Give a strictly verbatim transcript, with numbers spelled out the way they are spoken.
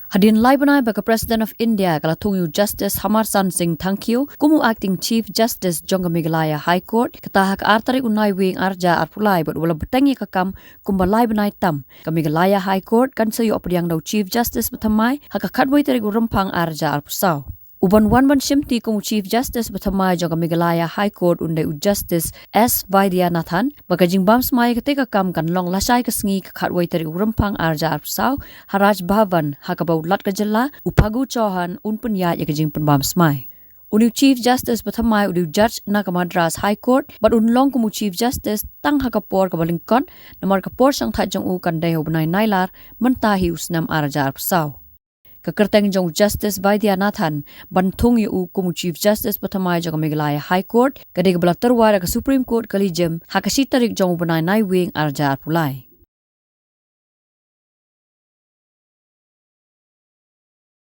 Hadien lai bnai ba ka President of India ka la thung ïa u Justice Hamarsan Singh Thangkhiew kum u Acting Chief Justice jong ka Meghalaya High Court, kata ha ka ar tarik u Naiwieng ar hajar arphew lai, bad u la bteng ïa ka kam kumba lai bnai tam, ka Meghalaya High Court kan sa ïoh pdiang da u Chief Justice bathymmai ha ka khatwei tarik u Rymphang ar hajar arphew saw. U ban wan ban shimti kum u Chief Justice bathymmai jong ka Meghalaya High Court un dei u Justice S Vaidyanathan, bad ka jingbam smai ïa katei ka kam kan long lashai ka sngi ka khatwei tarik u Rymphang ar hajar arphew saw ha Raj Bhavan, ha kaba u Lat ka jylla, u Phagu Chauhan, un pynïaid ïa ka jingpynbam smai. Une u Chief Justice bathymmai u dei u judge na ka Madras High Court, bad un long kum u Chief Justice tang ha ka por kaba lyngkot, namar ka por shangthait jong u kan dei ha u bnai Nailar mynta hi u snem ar hajar arphew saw. Ka kyrteng jong u Justice Vaidyanathan ban thung ïa u kum u Chief Justice bathymmai jong ka Meghalaya High Court ka dei kaba la tyrwa da ka Supreme Court Collegium ha ka shi tarik jong u bnai Naiwieng ar hajar arphew lai.